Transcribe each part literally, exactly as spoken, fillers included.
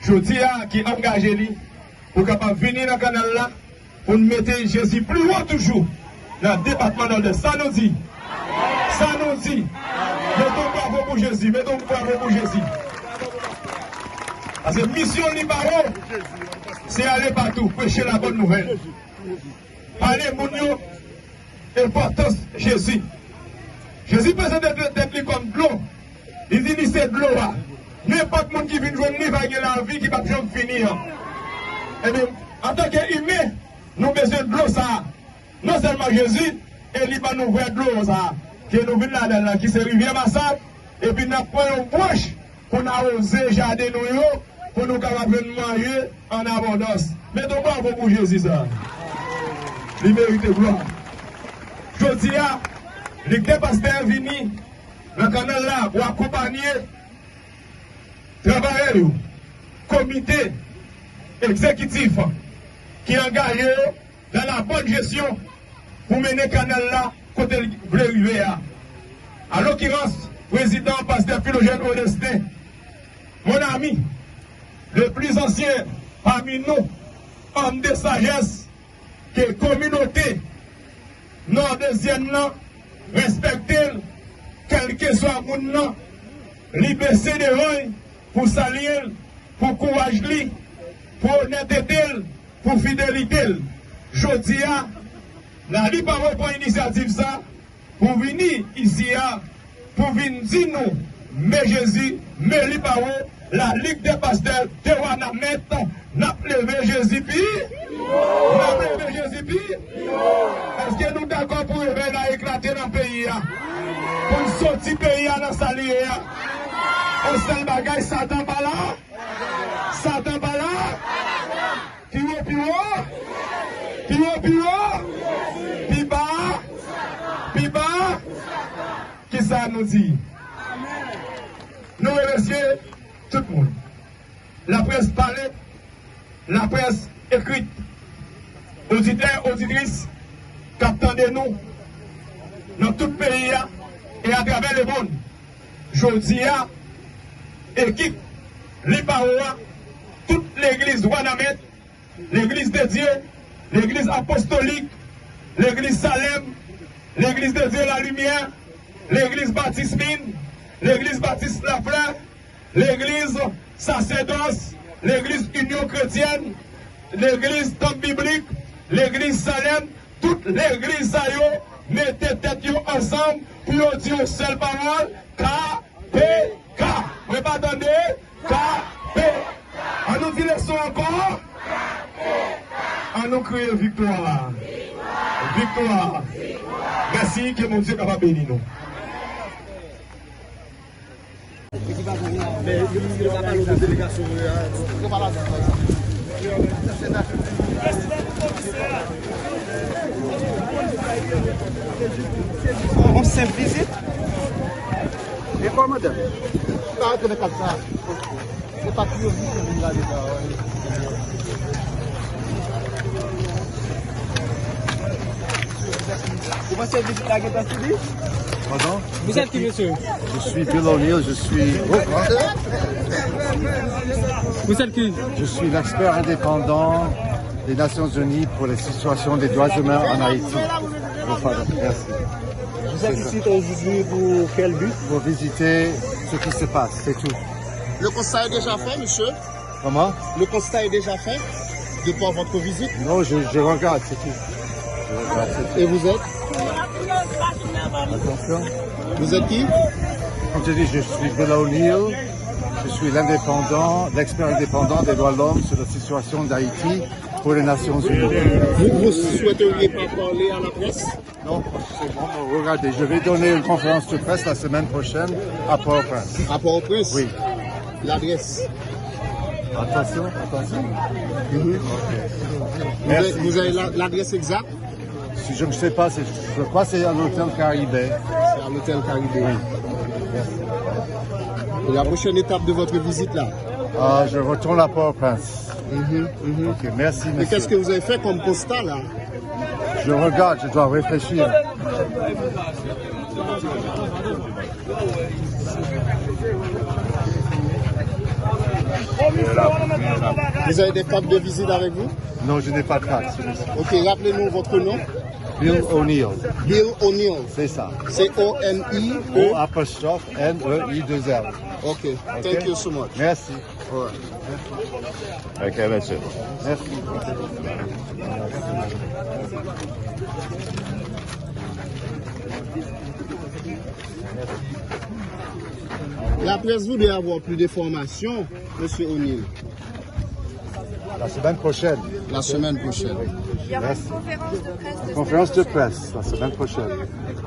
jodi a ki angaje li pou kapab vini nan kanal la, pou n mete Jezi pli wo toujou nan depatman Nòdès. Sa nou di? Sa nou di? Mete yon bravo pou Jezi, mete yon bravo pou Jezi. Paske misyon li ba yo, se ale patou, preche la bòn nouvèl. Pale moun yo enpòtans Jezi. Jezi prezante tèt li kòm dlo. Li di li se dlo a. Nenpòt moun ki vin jwenn li va gen lavi ki p ap janm fini an. Ebyen, antanke imen, nou bezwen dlo sa a. Non sèlman Jezi, e li ban nou vrè dlo sa a, ke nou vin ladan l lan, ki se rivyè Masak, epi n ap pran yon branch pou n awoze jaden nou yo, pou nou kapab jwenn manje an abondans. Mete yon bravo pou Jezi sa. Li merite glwa. Jodi a, Lig dè Pastè vini nan kanal la pou akonpanye travayè yo, komite egzekitif ki angaje yo dans la bonne gestion pou mennen kanal la kote l vle rive a. An l'occurrence, prezidan pastè Philogène Audestin, mon ami, le plus ancien parmi nous, homme de sagesse, ke kominote nòdezyèn nan respekte l, kèlkeswa moun nan, li bese devan l pou salye l, pou kouraj li, pou onètete l, pou fidelite l. Jodi a, Nali Pavo pran inisyativ sa pou vini isi a, pou vin di nou, men Jezi, men li pa wo, la Ligue des Pasteurs de Wanament, n ap leve Jezi pi, n ap leve Jezi pi. Èske nou dakò pou revèy la eklate nan peyi a? Pou n soti peyi a nan sa li ye a? Yon sèl bagay, Satan pa la. Satan pa la. Pi wo, pi wo. Pi wo, pi wo. Pi ba. Pi ba. Kisa nou di? Nou remèsye tout moun. Laprès pale, laprès ekrit, oditè, oditris k ap tande nou nan tout peyi a e atravè lemonn. Jodi a, ekip Li pa wo a, tout legliz Wanament, Legliz de Dye, Legliz Apostolik, Legliz Salèm, Legliz de Dye Lalimyè, Legliz Batis Min, Legliz Batis Laflè, Legliz Sasèdòs, Legliz Inyon Kretyèn, Legliz Tanp Biblik, Legliz Salèm, tout legliz sa yo mete tèt yo ansanm pou yo di yon sèl pawòl, K P K. Mwen pa tande, K P K. An nou di leson ankò. An nou kriye viktwa. Viktwa. Mèsi, ke Bondye kapab beni nou. Yon senp vizit. E kòman, madanm? Pa antre nan kad sa. Se pa kiyovizit vin gade sa. Ou panse vizit la gentan fini? Pardon? Vous êtes qui, monsieur? Je suis Bill O'Neill, je suis... Vous êtes qui? Je suis l'expert indépendant des Nations Unies pour les situations des droits humains en Haïti. Voilà, merci. Vous êtes ici aujourd'hui pour quel but? Pour visiter ce qui se passe, c'est tout. Le constat est déjà fait, monsieur. Comment? Le constat est déjà fait de par votre visite? Non, je, je regarde, c'est tout. Je regarde, c'est tout. Et vous êtes? Attention. Vous êtes qui? Comme je dis, je suis Bill O'Neill. Je suis l'indépendant, l'expert indépendant des droits de l'homme sur la situation d'Haïti pour les Nations Unies. Vous, vous souhaiteriez pas parler à la presse? Non, c'est bon, regardez, je vais donner une conférence de presse la semaine prochaine à Port-au-Prince. À Port-au-Prince? Oui. L'adresse? Attention, attention. Mhm. Ok. Vous avez, merci, vous avez la, l'adresse exacte? Si je ne sais pas, c'est, je crois que c'est à l'hôtel Caribé. C'est à l'hôtel Caribé. Oui. Et la prochaine étape de votre visite là? Ah, je retourne à Port-au-Prince. Mhm, mhm. Ok, merci, monsieur. Et qu'est-ce que vous avez fait comme constat là? Je regarde, je dois réfléchir. Et là, Vous avez des cartes de visite avec vous? Non, je n'ai pas de carte, celui-ci. Ok, rappelez-nous votre nom. Bill O'Neill. Bill O'Neill. C'est ça. C'est O N I O O. Apostrophe N E I deux L. Ok, thank you so much. Merci. Alright. Ok, monsieur. Merci. La presse voudrait avoir plus d'informations, monsieur O'Neill. La semaine prochaine. La semaine prochaine. Il y aura une conférence de presse de Conférence de presse la semaine prochaine.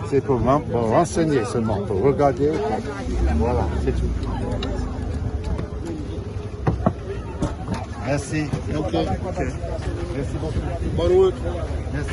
C'est pour m'en- pour renseigner seulement, pour regarder. Voilà, c'est tout. Merci. Ok. Merci beaucoup. Bonne route. Merci.